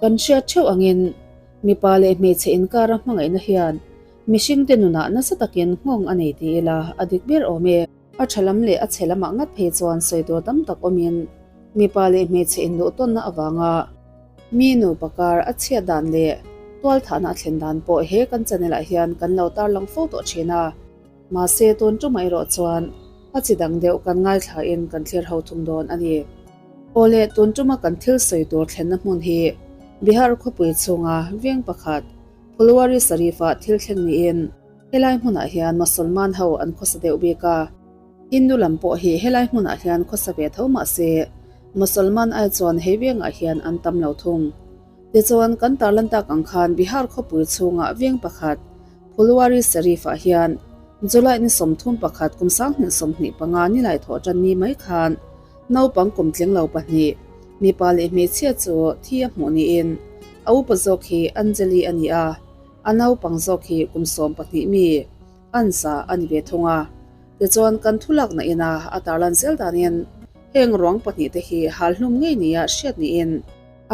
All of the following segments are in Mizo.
Kan hriat theuh angin mipa leh hmeichhe inkara hmangaihna hian mihringte nunah nasa takin nghawng a nei ti ila a dik ber awm e. A tha lam leh a chhe lamah ngat phei chuan sawi tur tam tak awmin mipa leh hmeichhe inluhtawnna avanga mi nupa kar a chhiat dan leh tualthahna a thlen dan pawh he kan channel ah hian kan lo tarlang fo tawh thin a. Mahse tun tumah erawh chuan a chi dang deuh kan ngaithlain kan thlir ho thung dawn a ni. Awle tun tuma kan thil sawi tur thlenna hmun hi Bihar khawpui chhunga veng pakhat Phulwari Sharif-ah thil thleng niin helai hmunah hian Mosolman ho an khawsa deuh bik a. Hindu lam pawh hi helai hmunah hian khawsa ve tho mahse Mosolman ai chuan hei vengah hian an tam lo thung. Tichuan kan tarlan tak ang khan Bihar khawpui chhunga veng pakhat Phulwari Sharif-ah hian July ni 31 kum 2025 nilai thawh tan ni mai khan naupang kum tling lo pahnih, mipa leh hmeichhia chu thi a hmuh niin a upa zawk hi Anjali a ni a, a naupang zawk hi kum 12 mi Ansa a ni ve thung a. Tichuan kan thu lakna ina a tarlan zel danin heng ruang pahnih te hi hal hlum ngei nia hriat niin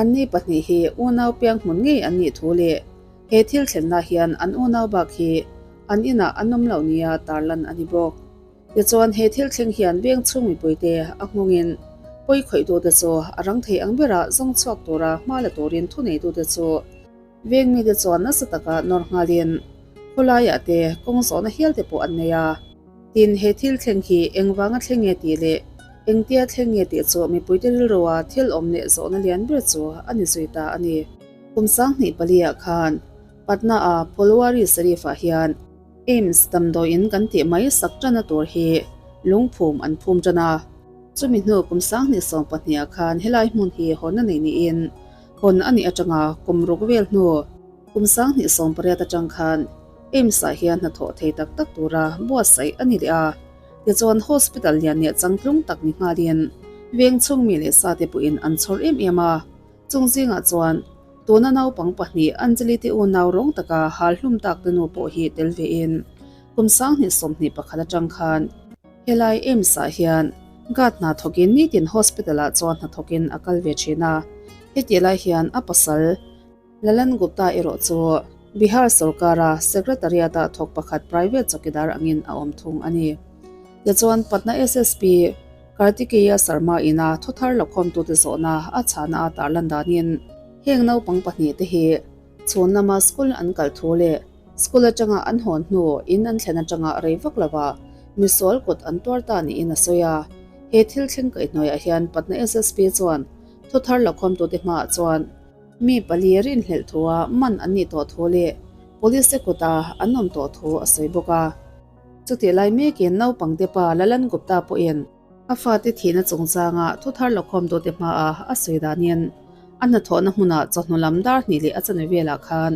anni pahnih hi unau piang hmun ngei an nih thu leh he thil thlenna hian an unau bak hi an inah an awm loh nia tarlan a ni bawk. Tichuan he thil thleng hian veng chhung mipuite a nghawngin pawi khawihtute chu a rang thei ang berah zawng chhuak tura hma la turin thuneitute chu veng mite chuan nasa taka nawr nghalin khawlaiah te kawng zawhna hial te pawh an nei a. Tin, he thil thleng hi engvanga thleng nge tih leh engtia thleng nge tih chu mipuite rilrua thil awm leh zawhna lian ber chu a ni zui ta a ni. Kum 2004 ah khan Patna-a Phulwari Sharif-ah hian AIIMS damdawiin kan tih mai sak tana tur hi lungphum an phum tan a. Chumi hnu kum 2012 ah khan helai hmun hi hawn a nei niin hawn a nih atanga kum ruk vel hnu kum 2018 atang khan AIIMS ah hian hnathawh thei tak tak tura buatsaih a ni leh a. Tichuan hospital lian leh changtlung tak ni nghalin veng chhung mi leh sa te pawhin an chhawr em em a. Chung zingah chuan tuna naupang pahnih Anjali te unau rawng taka hal hlum tak te nu pawh hi tel vein kum 2021 atang khan helai AIIMS ah hian guard hna thawkin nitin hospital ah chuan hna thawkin a kal ve thin a. Heti lai hian a pasal Lalan Gupta erawh chu Bihar sorkara Secretariat ah thawk pakhat private chawkidar angin a awm thung a ni. Tichuan Patna SSP Kartikeya Sharma ina thuthar lakhawmtute zawhna a chhahna a tarlan danin heng naupang pahnih te hi chhun lama school an kal thu leh school atanga an hawn hnu in an thlen atanga rei vak lova misual kut an tuar ta niin a sawi a. He thil thleng kaihhnuaiah hian Patna SSP chuan thuthar lakhawmtute hmaah chuan mi pali rinhlelh thua man an nih tawh thu leh police te kuta an awm tawh thu a sawi bawk a. Chutih lai mekin naupangte pa Lalan Gupta pawhin a fate thihna chungchanga thuthar lakhawmtute hmaah a sawi danin a hnathawhna hmunah chawhnu lam dar hnih leh a chane velah khan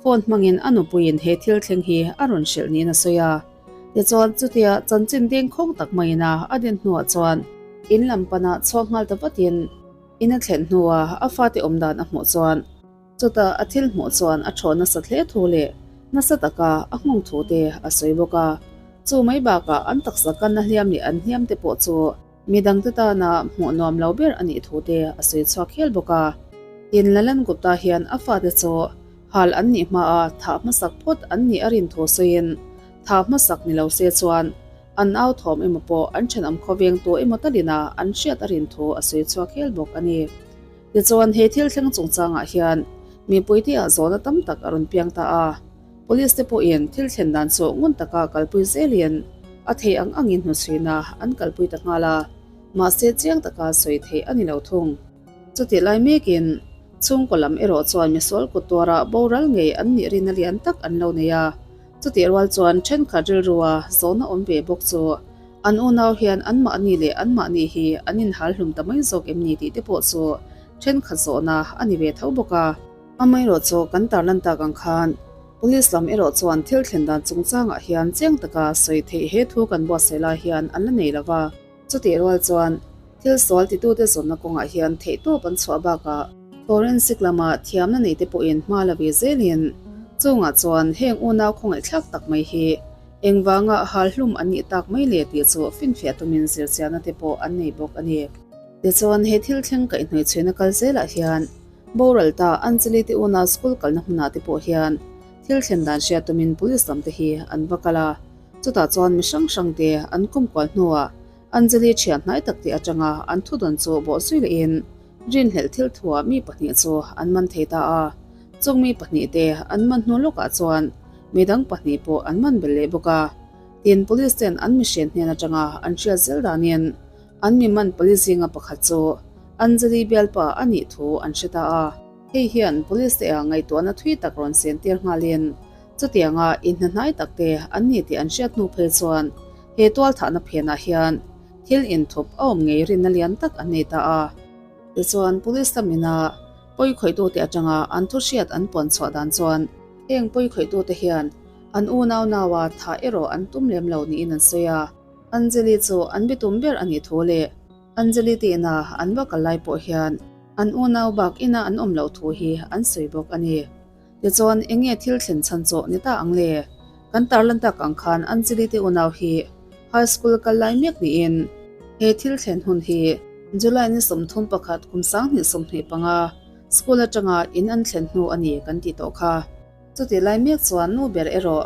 phone hmangin a nupuiin he thil thleng hi a rawn hrilh niin a sawi a. Tichuan chutia chanchin dengkhawng tak maiin a a din hnuah chuan in lam pana chhuak nghal ta vatin in a thlen hnuah a fate awm dan a hmuh chuan Chutah a thil hmuh chuan a thaw nasat hle thu leh nasa taka a nghawng thu te a sawi bawk a. Chu mai bakah an taksa kanna hliam leh an hliam te pawh chu midangte tana hmuh nuam lo ber a nih thu te a sawi chhuak hial bawk a. Tin, Lalan Gupta hian a fate chu hal an nih hmaa thah hmasak phawt an nih a rin thu sawiin thah hmasak ni lo se chuan an au thawm emaw pawh an thenawm khawveng tu emaw talina an hriat a rin thu a sawi chhuak hial bawk a ni. Tichuan he thil thleng chungchangah hian mipuite ah zawhna tam tak a rawn piang ta a, Police te pawhin thil thlen dan chu ngun taka kalpui zelin a thei ang angin hnuchhuina an kalpui ta nghal a, mahse chiang taka sawi theih a ni lo thung. Chutih lai mekin chhungkaw lam erawh chuan misual kut tuara boral ngei an nih rin a lian tak an lo nei a, chutih rual chuan thenkhat rilrua zawhna awm ve bawk chu An unau hian anmahni leh anmahni hi an inhal hlum ta mai zawk em ni tih te pawh chu thenkhat zawhna a ni ve tho bawk a. Amaherawh chu kan tarlan tak ang khan Police lam erawh chuan thil thlen dan chungchangah hian chiang taka sawi theih he thu kan buatsaih lai hian an la nei lo va. Chutih rual chuan thil sual titute zawnna kawngah hian theihtawp an chhuah bakah forensic lama thiamna neite pawhin hma la ve zelin chungah chuan heng unau khawngaihthlak tak mai hi Engvanga hal hlum an nih tak mai le tih chu finfiah tumin zirchiahna te pawh an nei bawk a ni. Tichuan he thil thleng kaihhnawih chhuihna kal zelah hian Boral ta Anjali te unau school kalna hmunah te pawh hian thil thlen dan hriat tumin police lam te hi an va kal a, chutah chuan mi hrang hrang te an kumkual hnuah Anjali thian hnai tak te atanga an thudawn chu bawhzui lehin rinhlelh thil thuah mi pahnih chu an man thei ta a, chung mi pahnih te an man hnu lawkah chuan midang pahnih pawh an man belh leh bawk a. Tin, police ten an mihrian hnen atanga an hriat zel danin an mi man police zinga pakhat chu Anjali bialpa a nih thu an hre ta a. Hei hian police te ah ngaihtuahna thui tak rawn sen tir nghalin chutianga inhnahnai tak te an ni tih an hriat hnu phei chuan he tualthahna phenah hian thil inthup a awm ngei rinna lian tak an nei ta a. Tichuan, police lamina pawi khawihtute atanga an thu hriat an puan chhuah dan chuan heng pawi khawihtute hian an unau naua thah erawh an tum lem lo niin an sawi a. Anjali chu an bitum ber a nih thu leh Anjali te ina an va kal lai pawh hian an unau bak ina an awm loh thu hi an sawi bawk a ni. Tichuan, eng nge thil thlen chhan chawh ni ta ang le? Kan tarlan tak ang khan Anjali te unau hi high school kal lai mek niin he thil thlen hun hi July ni 31 kum 2025 school atanga in an thlen hnu a ni kan tih tawh kha. Chutih lai mek chuan nu ber erawh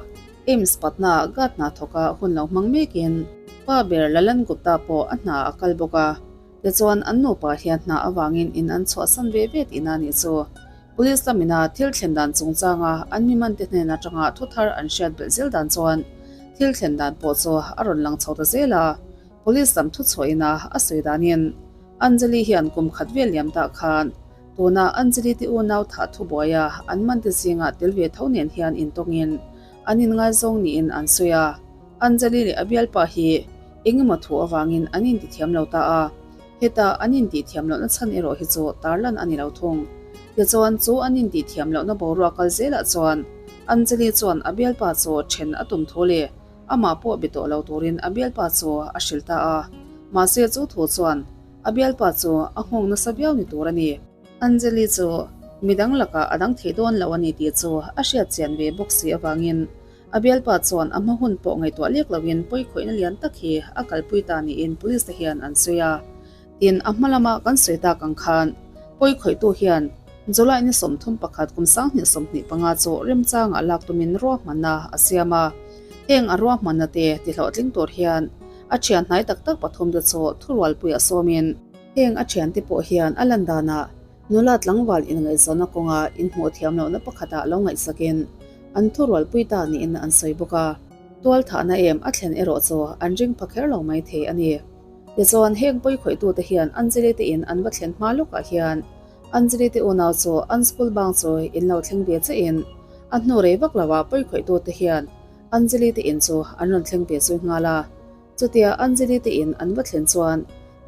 AIIMS Patna guard hna thawka hun lo hmang mekin pa ber Lalan Gupta pawh a hna a kal bawk a. Tichuan an nupa hian hna avangin in an chhuahsan ve ve tihna a nih chu. Police lamina thil thlen dan chungchanga an mimante hnen atanga thu thar an hriat belh zel dan chuan thil thlen dan pawh chu a rawn lang chho ta zel a. Police lam thu chhuahina a sawi danin Anjali hian kum khat vel liam tah khan Tuna Anjali te unau thah thubuaia an mante zingah tel ve tho nen hian intawngin an inngaizawng niin an sawi a. Anjali leh a bialpa hi engemaw thu avangin an intithiam lo ta a, heta an intihthiam lohna chhan erawh hi chu tarlan a ni lo thung. Tichuan chu an intihthiam lohna boruak kal zelah chuan Anjali chuan a bialpa chu then a tum thu leh amah pawh be tawh lo turin a bialpa chu a hrilh ta a. Mahse chu thu chuan A bialpa chu a nghawng nasa viau ni tur a ni. Anjali chu midang lakah a dang thei dawn lo a ni tih chu a hriat chian ve bawk si avangin a bialpa chuan a hma hun pawh ngaihtuah lek loin pawikhawihna lian tak hi a kalpui ta niin police te hian an sawi a. Tin, a hma lama kan sawi tak ang khan pawikhawihtu hian July ni 31 kum 2025 chu remchangah lak tumin ruahmanna a siam a. Heng a ruahmanna te tihlawhtling tur hian A thian hnai tak tak pathum te chu thurualpui a sawmin heng a thiante pawh hian a lan danah nula tlangval inngaihzawnna kawnga inhmuh thiam lohna pakhatah lo ngaihsakin an thurualpui ta niin an sawi bawk a. Tualthahna em a thlen erawh chu an ring pha kher lo mai thei a ni. Tichuan heng pawikhawih tute hian Anjali te in an va thlen hma lawkah hian Anjali te unau chu an school bang chu in lo thleng ve chiahin a hnu rei vak loah pawikhawih tute hian Anjali te in chu an rawn thleng ve zui nghal a. Chutia Anjali te in an va thlen chuan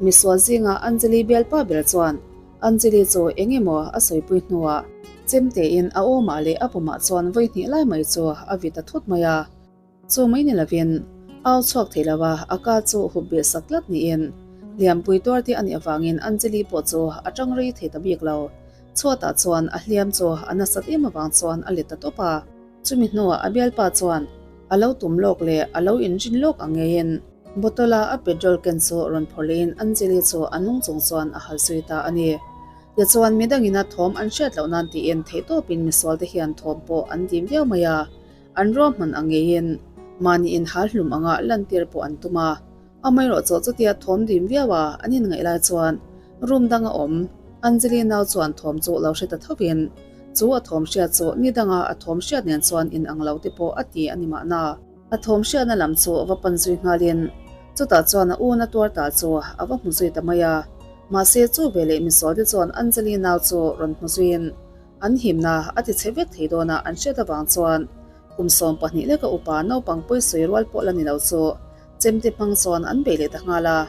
misual zinga Anjali bialpa ber chuan Anjali chu eng emaw a sawipui hnuah chemtein a awmah leh a pumah chuan vawi hnih lai mai chu a vit ta thut mai a. Chu mai ni lovin au chhuak thei lova a ka chu hup beh sak tlat niin Lianpui tuar te a nih avangin Anjali pawh chu a tang rei thei ta bik lo. Chhuatah chuan a hliam chu a nasat em avang chuan a let ta tawp a. Chumi hnuah a bialpa chuan a lo tum lawk leh a lo inrin lawk ang ngeiin bottle a a petrol ken chu rawn phawrh lehin Anjali chu a nung chung chuan a hal zui ta a ni. Tichuan midangin a thawm an hriat loh nan tiin theihtawpin misualte hian thawm pawh an dim viau mai a, an ruahman ang ngeiin mahni inhal hlum anga lantir pawh an tum a. Amaherawhchu chutia thawm dim viau a an inngaih lai chuan room dang a awm. Anjali nau chuan thawm chu lo hre ta thovin chu a thawm hriat chu ni danga a thawm hriat nen chuan in ang lo te pawh a ti a ni mahna. A thawm hriatna lam chu va pan zui nghalin chutah chuan a un a tuar ta chu a va hmu zui ta mai a. Mahse chu veleh misual te chuan Anjali nau chu rawn hmu zuiin an himna a ti chhe vek thei dawn a an hriat avang chuan kum 12 leka upa naupang pawisawi rual pawh la ni lo chu Chemte hmang chuan an bei leh ta nghal a,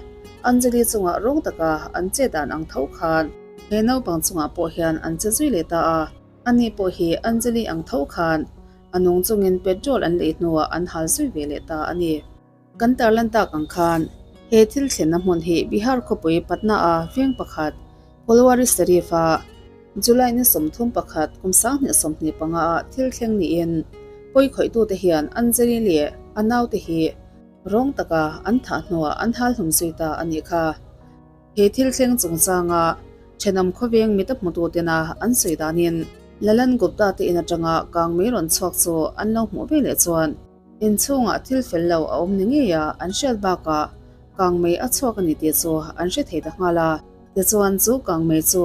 Anjali chungah rawng taka an che dan ang tho khan he naupang chungah pawh hian an che zui leh ta a, ani pawh hi Anjali ang tho khan a nung chungin petrol an lei hnuah an hal zui ve leh ta a ni. Kan tarlan tak ang khan he thil thlenna hmun hi Bihar khawpui Patna-a veng pakhat Phulwari Sharif-a July ni 31 kum 2025-ah thil thleng niin pawikhawih-tute hian Anjali leh a naute hi rawng taka an thah hnuah an hal hlum zui ta a nih kha. He thil thleng chungchanga Thenawm khawveng mita hmutu tena an sawi danin Lalan Gupta te in atanga kangmei rawn chhuak chu an lo hmuh ve leh chuan inchhungah thil fel lo a awm ni ngei a an hriat bakah kangmei a chhuak a ni tih chu an hre thei ta nghal a. Tichuan chu kangmei chu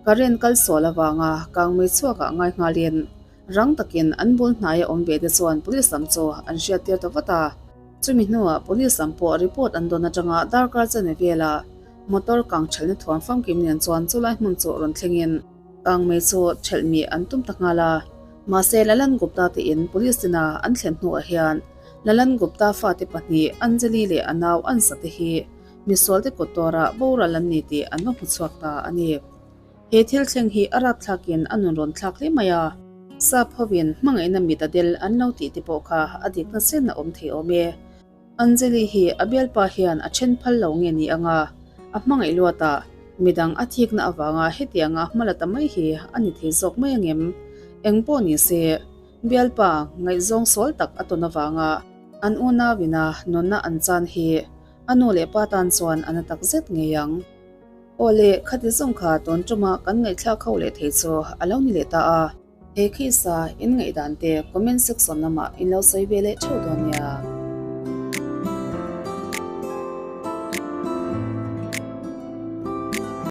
current kal sual avanga kangmei chhuakah ngai nghalin Rang takin an bul hnaia awm ve te chuan police lam chu an hriattir ta vat a. Chumi hnuah police lam pawh report an dawn atanga darkar chane velah motor kang thelhna thuam famkim nen chuan chulai hmun chu rawn thlengin kangmei chu thelh mih an tum ta nghal a. Mahse Lalan Gupta te in police tina an thlen hnuah hian Lalan Gupta fate pahnih Anjali leh a nau Ansa te hi misualte kut tawrah boral an ni tih an va hmu chhuak ta a ni. He thil thleng hi a rapthlakin a nun rawn thlak hle mai a, sap hovin hmangaihna mit a del an lo tih te pawh kha a dikna sen a awm thei awm e. Anjali hi a bialpa hian a then phal lo nge ni anga a hmangaih luat a, midang a thikna avanga hetianga hma la ta mai hi a ni thei zawk mai angem? Eng pawh ni se, bialpa ngaihzawng sual tak a tawn avanga an unauina nunna an chan hi a nu leh pa tan chuan a na takzet ngei ang. Aw le, khati zawng kha tawn tuma kan ngaihthlak ho leh thei chu a lo ni leh ta a. He case-a in ngaihdan te comment section lamah in lo sawi ve leh theuh dawn nia.